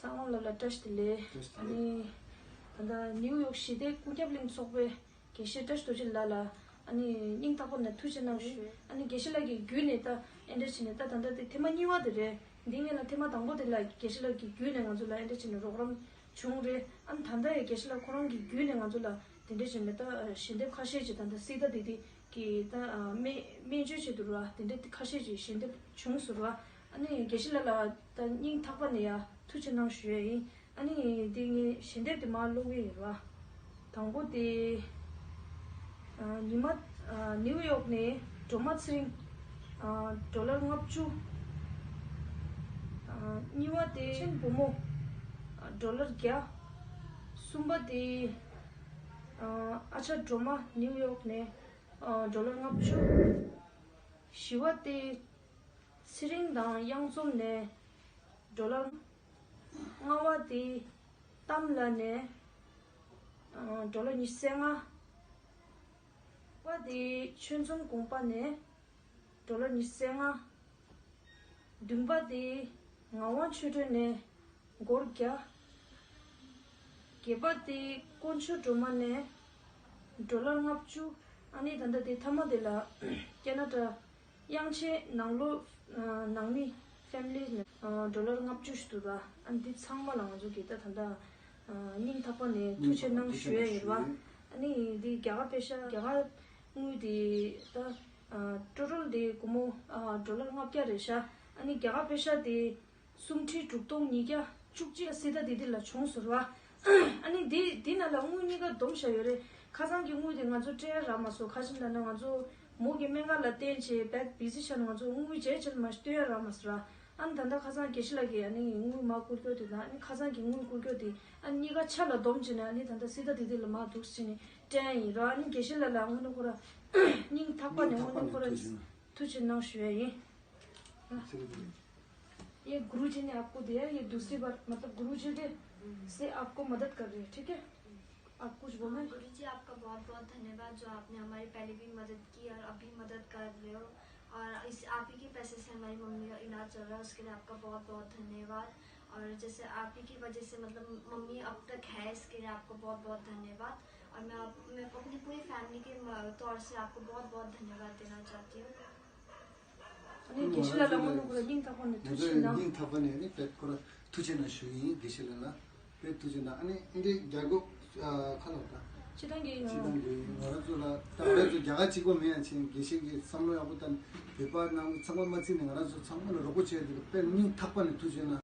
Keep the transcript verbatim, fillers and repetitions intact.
གསང་བ་ལགས་ལ་བཀྲ་ཤིས་བདེ་ལེགས། བཀྲ་ཤིས་བདེ་ལེགས། ཨ་ནི་ད་ལྟ་ནིའུ་ཡོག་ཞི་བདེ་སྐུ་རྒྱབ་གླིང་ཚོགས་པའི་དགེ་བཤེས་བཀྲ་ཤིས་རྡོ་རྗེ་ལགས་ལ་ཨ་ནི་སྙིང་ཐག་པ་ནས་ཐུགས་རྗེ་གནང་ཞུ། ཨ་ནི་དགེ་བཤེས་ལགས་ཀྱི་བརྒྱུད་ནས་ད་ཨེ་འདྲ་བྱས་ནས་ད་ད་ལྟ་དེ་ཐེངས་མ་གཉིས་པ་དེ་རེད། འདི་སྔོན་ལ་ཐེངས་མ་དང་པོ་དེ་ལ་དགེ་བཤེས་ལགས་ཀྱི་བརྒྱུད་ནས་ང་ཚོ་ལ་ཨེ་འདྲ་བྱས་ནས་རོགས་རམ་བྱུང་རེད། ཨ་ནི་ད་ལྟ་ཡང་དགེ་བཤེས་ལགས་ཁོ་རང་གི་བརྒྱུད་ནས་ང་ཚོ་ལ་དེ་འདྲ་བྱས་ནས་ད་ཞལ་འདེབས་ཁ་ཤས་ཅིག་ད་ལྟ་སི་ཏ་དེ་དེ་གི་ད་སྨན་སྨན་བཅོས་བྱེད་དུ་ར་དེ་འདྲ་ཁ་ཤས་ཅིག་ཞལ་འདེབས་བྱུང་སོང་ར། ཨ་ནི་དགེ་བཤེས་ལགས་ལ་ད་སྙིང་ཐག་པ་ནས་ཡ་ཐུགས་རྗེ་གནང་ཞུ་ཡ་ཡིན། ཨ་ནི་དེ་ངས་ཞལ་འདེབས་དེ་མར་ཀློག་གི་ཡིན་ར། དང་པོ་དེ་ཨ་ཉི་མ་ཨ་ནིའུ་ཡོག་ནས་སྒྲོལ་མ་ཚེ་རིང་ཨ་ཌོ་ལར་ལྔ་བཅུ། ཨ་གཉིས་པ་དེ་ཆེན་བུ་མོ་ཨ་ཌོ་ལར་བརྒྱ། གསུམ་པ་དེ་ཨ་ཨ་ཅག་སྒྲོལ་མ་ནིའུ་ཡོག་ནས་ཨ་ཌོ་ལར་ལྔ་བཅུ། བཞི་པ་དེ་ཚེ་རིང་དང་གཡང་འཛོམས་ནས་ཌོ་ལར། ལྔ་པ་དེ་གཏམ་ལགས་ནས་ཨ་ཌོ་ལར་ཉི་ཤུ་རྩ་ལྔ། པ་དེ་ཆོས་འཛོམས་དགོངས་པ་ནས་ཌོ་ལར་ཉི་ཤུ་རྩ་ལྔ། བདུན་པ་དེ་ངག་དབང་ཆོས་སྒྲོན་ནས་སྒོར་བརྒྱ། བརྒྱད་པ་དེ་དཀོན་མཆོག་སྒྲོལ་མ་ནས་ཌོ་ལར་ལྔ་བཅུ། ཨ་ནི་ད་ལྟ་དེ་མཐའ་མ་དེ་ལ་ཀེ་ན་ཌ་དབྱངས་ཅན་ནང་ལོགས་ནང་མི་ཕེ་མི་ལི་ནས་ཌོ་ལར་ལྔ་བཅུ་ཞིག་འདུག་ད། ཨ་ནི་འདི་ཚང་མ་ལ་ང་ཚོ་གིས་ད་ད་ལྟ་སྙིང་ཐག་པ་ནས་ཐུགས་རྗེ་གནང་ཞུ་ཡ་ཡོད་པ། ཨ་ནི་འདི་རྒྱ་གར་པེ་ཤ་རྒྱ་གར་དངུལ་དེ་ད་ཊོ་ཊལ་དེ་སྒོར་མོ་ཌོ་ལར་ལྔ་བརྒྱ་རེད་ཤག་ཨ་ནི་རྒྱ་གར་པེ་ཤ་དེ་སུམ་ཁྲི་དྲུག་སྟོང་ཉིས་བརྒྱ་བཅུ་གཅིག་སི་ཏ་དེ་དེ་ལ་བྱུང་ཟེར་བ། ཨ་ནི་དེ་དེ་ནང་ལ་དངུལ་གཉིས་ཀ་བསྡོམས་བཞག་ཡོད་རེད། ཁ་སང་གི་དངུལ་དེ་ང་ཚོ་སྤྲད་ཡ་རག་མ་སོང་། ཁ་ཅིག་ལ་ན་ང་ཚོ་མོ་གི་སྨན་ཁང་ལ་བསྟན་བྱས་བེག་བི་ཟི་ཆགས་ནས་ང་ཚོ་དངུལ་བྱས་བྱས་མ་སྟོན་ཡ་རག་མ་སོང་ར། ཨ་ནི་ད་ལྟ་ཁ་སང་དགེ་བཤེས་ལགས་ཀྱིས་ཨ་ནི་དངུལ་མར་བསྐུར་རྒྱུ་དེ་དང་ཨ་ནི་ཁ་སང་གི་དངུལ་བསྐུར་རྒྱུ་དེ་ཨ་ནི་གཉིས་ཀ་ཆ་ལ་བསྡོམས་བྱས་ནས་ཨ་ནི་ད་ལྟ་སི་ཏ་དེ་དེ་ལ་མར་འདུག་སེ་བྱས་ནས་སྤྲད་ཡ་ཡིན་ར། ཨ་ནི་དགེ་བཤེས་ལགས་ལ་དངོས་གནས་ཁོ་ར་སྙིང་ཐག་པ་ནས་དངོས་གནས་ཁོ་ར་ཐུགས་རྗེ་གནང་ཞུ་ཡ་ཡིན། ये गुरुजी ने आपको दिया, ये दूसरी बार, मतलब गुरुजी के से आपको मदद कर रहे हैं, ठीक है? आप कुछ बोलना है? गुरुजी, आपका बहुत बहुत धन्यवाद, जो आपने हमारी पहले भी मदद की और अभी मदद कर रहे हो। और इस, आप ही के पैसे से हमारी मम्मी का इलाज चल रहा है, उसके लिए आपका बहुत बहुत धन्यवाद। और जैसे आप ही की वजह से, मतलब, मम्मी अब तक है, इसके लिए आपको बहुत बहुत धन्यवाद। और मैं आप, मैं अपनी पूरी फैमिली के म-, तौर से आपको बहुत बहुत धन्यवाद देना चाहती हूँ। ཨ་ནི་དགེ་བཤེས་ལགས་ལ་དངོས་གནས་ཁོ་ར་སྙིང་ཐག་པ་ནས་ང་ཐུགས་ཚོ་རྗེ་གནང་། སྙིང་ཐག་པ་ནས་ཨ་ནི་དཔེ་ཁོ་ར་ཐུགས་རྗེ་གནང་ཞུ་ཡིན། དགེ་བཤེས་ལགས་ལ་དཔེ་ཐུགས་རྗེ་གནང་། ཨ་ནི་ཨིན་ཌི་རྒྱ་སྒོ་ཁ་ལོ་ད། སྤྱི་བཏང་གི་སྤྱི་བཏང་གི་ང་རང་ཚོ་ལ་ད་ང་རང་ཚོ་རྒྱ་གར་གཅིག་པོ་མིན་ཡང་ཆེན་དགེ་བཤེས་ཀྱི་བསམ་བློ་ཡག་པོ་དང་བོད་པ་ནང་ཚང་མ་མ་བརྩིས་ནས་ང་རང་ཚོ་ཚང་མ་ལ་རོགས་པ་བྱས་ཏེ་དཔེ་སྙིང་ཐག་པ་ནས་ཐུགས་རྗེ་གནང་